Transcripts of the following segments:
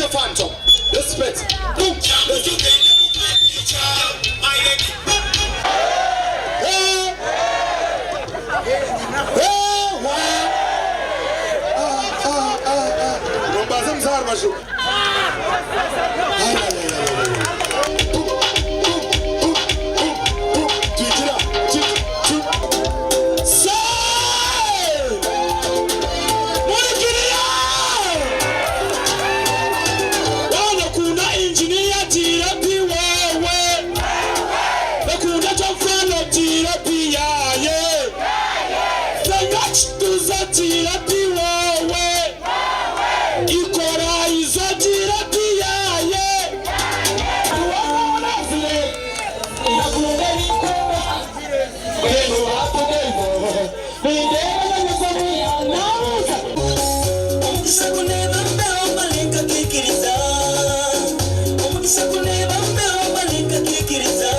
a phantom. Respect. Boom. Let's go. Hey. Hey, wa. Ah, ah, ah, ah. Nombaza muze aha rubaju. Ay, ay, ay, ay, ay, ay. Boom, boom, boom, boom, boom. Twigira. Chit, chut. Say! Murikiriya! Waaba nokunda Engineer gira pi wewe. Nokunda Jofrano gira pi yaye. Senga Kituza gira pi wewe. Equalizer gira pi yaye. Omukisa guneeba mbeho male nkakikiriza Omukisa guneeba mbeho male nkakikiriza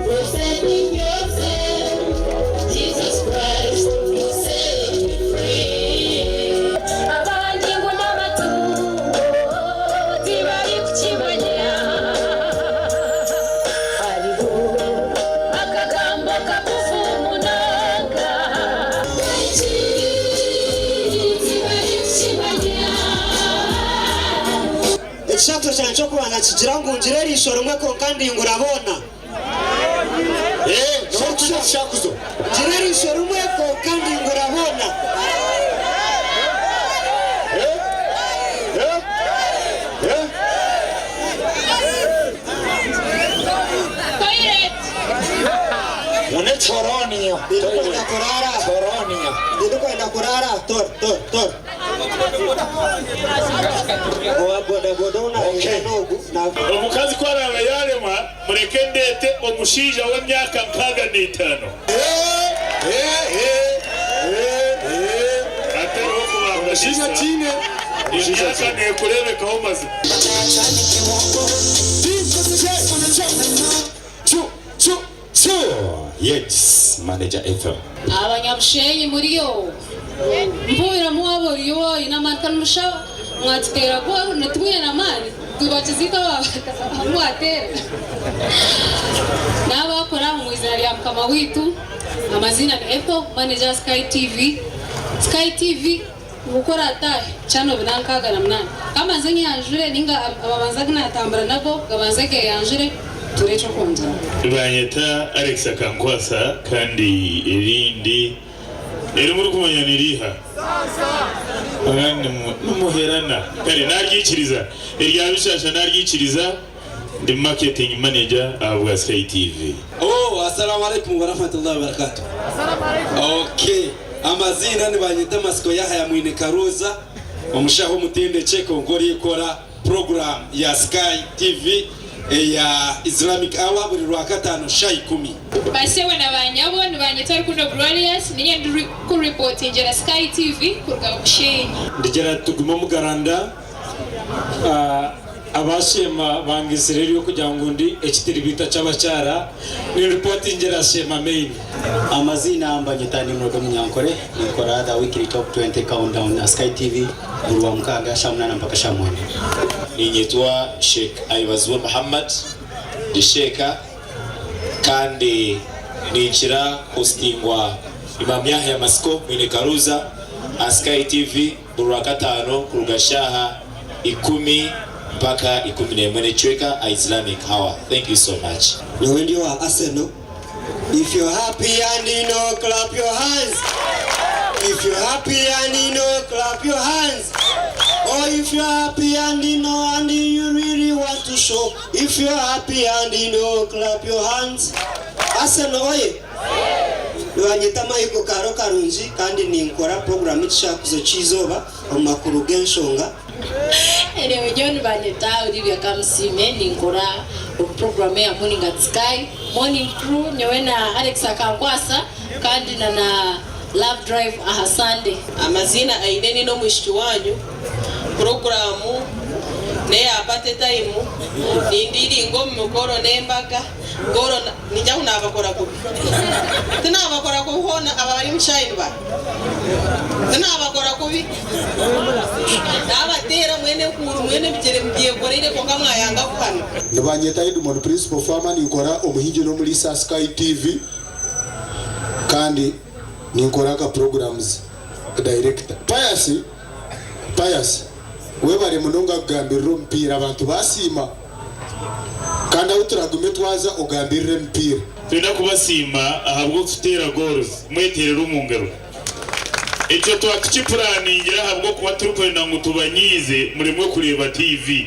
For sending yourself, Jesus Christ, to set me free. Abandi ngu n'amatungo tibari kukimanya hariho akagambo kagufu munonga Baingi tibari kukimanya. Ekishato kyangye ky'okubanza kigira ngu ngire eriisho rimwe kwonka ndingura boona. Eh, shakuzo. Ngire eriisho rimwe kwonka ndingura boona. Eh? Eh? Eh? Toilet. Mune choronia. Ndikwenda kurara. Choronia. Ndikwenda kurara. Tor, tor, tor. Owa boda boda una Okay. nogu na Omukazi ku araaba yarema, mureke ndeete omushaija w'emyaka 65. Eh, eh, eh, eh, eh. Atariho Omushaija kubanganisa. tiine. Omushaija Emyaka tiine. neekureebekaho mazima. Chu, chu, chu. Yes, Manager FM. Abanyabushenyi muriyo mpubira muwaba oriyo oine amaani kandi mushaba mwatuteera goal nitubwine amaani tubakiziika mwateera n'abakora mu izina rya Mukama witu. Amazina ni Ethel, manager Sky TV. Sky TV gukora atahe channel 68. Kamanze nyanjure ninga ababanza natambura nabo gabanze keyanjure turekye okwongyera. Banyeta Alex Akankwasa, kandi erindi eri muri kumanya niriha kandi numuherana kare naryikiriza erya bishasha naryikiriza. Ndi marketing manager ahabwa Sky TV. Oh, assalamu alaikum warahmatullahi wabarakatuh. Okay. Amazina nibanyeta Masiko Yahaya Mwine Karuza, omushaho omutendeke konka orikora program ya Sky TV eya Islamic Hour buri Rwakataano sha 10. Basewe na banyabo, nibanyeta Rukundo Glorious, ninye ndi kuripotingira Sky TV kuruga Bushenyi. Ndigira tugume omugaranda abashema bangisire ryo kugira ngu ndi ekitiribita ky'abakyara ni ripotingira Shema main. Amazina mbanyeta Nimrod Munyankore, nikora the weekly top 20 countdown na Sky TV buri wa mukaga sha 8 mpaka sha 9. Ninyetwa Sheikh Ayibazwe Muhammad, ndi sheka kandi ninkira hostingwa Imam Yahya Masiko Mwine Karuza a Sky TV buri Rwakataano kuruga shaha 10 mpaka 11 n'ekicweka a Islamic Hour. Thank you so much. Nyowe ndi owa Arsenal. If you're happy and you know, clap your hands. If you're happy and you know, clap your hands. Or if you're happy and you know, and you really want to show. If you're happy and you know, clap your hands. Arsenal oye! Nibanyeta Michael Karo Karungi kandi ninkora program ekishakuzo ky'izooba omu makuru g'enshonga. Anyway, nyowe nibanyeta Olivia Kamusime, ninkora omu program ya Morning at Sky, Morning Crew, nyowe na Alex Akankwasa kandi na Love Drive aha Sunday. Amazina aine ni n'omwishiki wanyu puroguramu. N'eya party time, nindiiringa omu mikoro n'embaga, goolo ningira ngu naabakora kubi. Tinaabakora kubi hoona aba abari omu kishaayi nibaha? Tinaabakora kubi? Naabateera mwena enkuuru, mwena ebigyere mubyekoreire kwonka mwayanga kuhana. Nibanyeta Edmond Principal Farmer ninkora omuhingi n'omuriisa aha Sky TV kandi ninkora nka programs director. Pius Pius webare munonga kugambirira omupiira abantu basiima kandi ahu turagume twaza ogambirire emipiira. Twenda kubasiima ahabw'okututeera goals mweteerere omu ngaro. Ekyo twatukipuraningira ahabw'okuba turikwenda ngu tubanyiize muremwe kureeba TV.